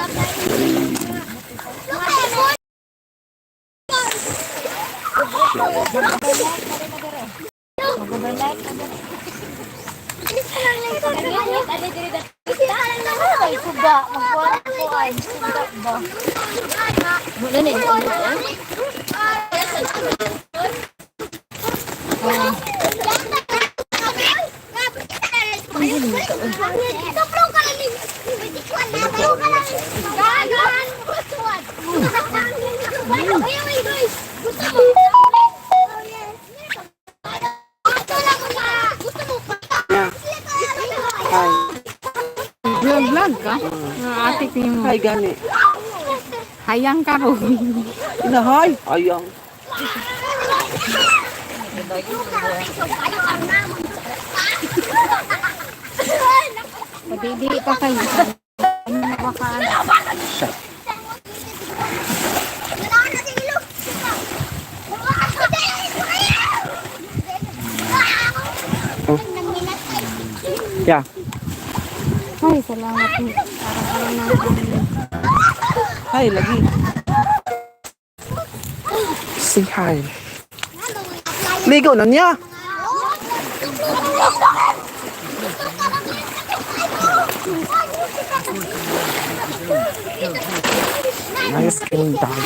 Ay, suga. Magkuhan-kuhan. Suga ba? Wala na eh. Hi. Vlog-vlog ka? Atik ni mo. Hi, gani. Hayang ka ro. Inahay. Ayang. Padidi pa kayo. Ano baka Yeah. Ay, salamat po. Araw-araw na kami. Hi, lagi. Say hi. Ligo na niya. Nice skin dog.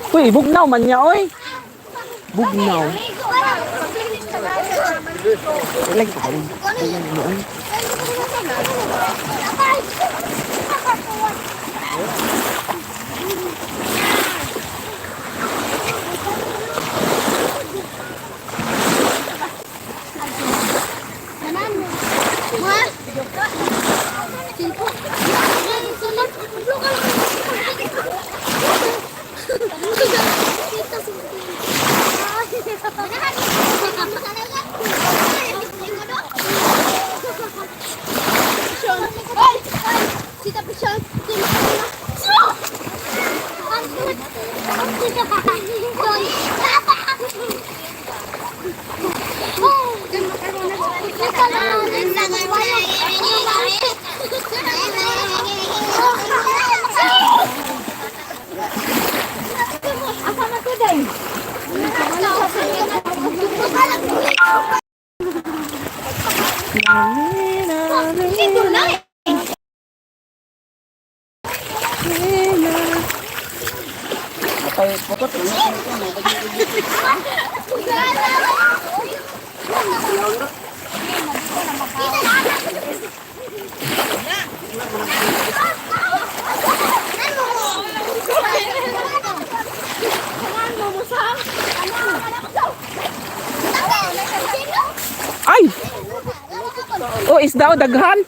Uy, bugnaw man niya, oy. Bugnaw. Lagi pa kayo. Ayan mo, oy. Ay! Oh, isda o daghan.